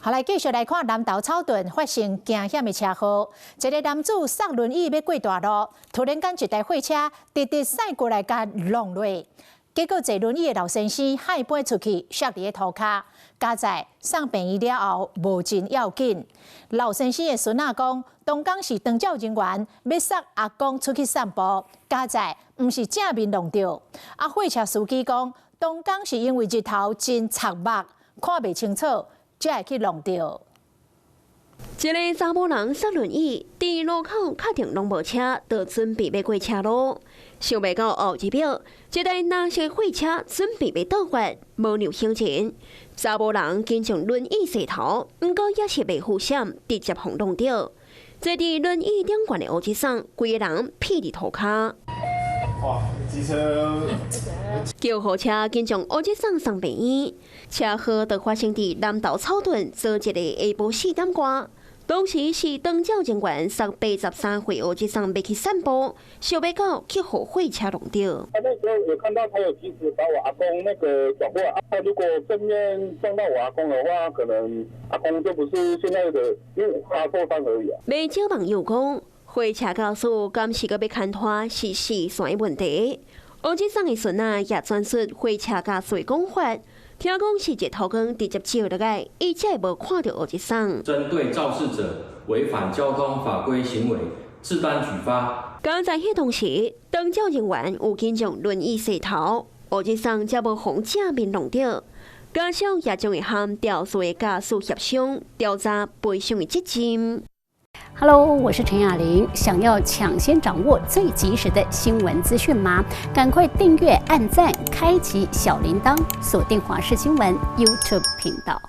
好，來繼續來看南投草屯發生驚險的車禍，一个男子捒輪椅欲過大路，突然間一台貨車直直駛過來共挵落，結果坐輪椅的老先生害飛出去，摔佇咧塗跤，佳哉送病院了後無真要緊。老先生的孫仔講，當工是長照人員欲捒阿公出去散步，佳哉毋是正面挵著。啊，貨車司機講，當工是因為日頭真刺目，看袂清楚，才會去挵著。一个查某人捒輪椅，佇路口確定攏無車，就準備欲過車路。想袂到後一秒，這台藍色貨車準備欲倒彎，無讓行人。查某人緊將輪椅踅頭，毋過也是袂赴閃，直接予挵著。坐佇輪椅頂懸的烏吉桑，規个人屁佇塗跤。哇！機車。救護車緊將烏吉桑送病院，車禍就發生佇南投草屯，昨日的下晡4點外。當時是長照人員送83歲烏吉桑欲去散步，想袂到去予貨車挵著。他那時候有看到他有及時把我阿公那個轉過來，啊，如果正面撞到我阿公的話，可能阿公就不是現在的，因為他受傷而已啊。袂少網友講，貨車駕駛敢是閣欲牽拖是視線的問題。烏吉桑的孫仔也轉述貨車駕駛的講法，聽講是日頭光直接照落來，伊才會無看著烏吉桑。針對肇事者違反交通法規行為，治單舉發。剛在彼當時，長照人員有緊將輪椅踅頭，烏吉桑才無予正面挵著。家屬也將會和肇事的駕駛協商，調查賠償的責任。 Hello，我是陳雅玲。想要搶先掌握最及時的新聞資訊嗎？趕快訂閱、按讚、開啟小鈴鐺，鎖定華視新聞 YouTube 頻道。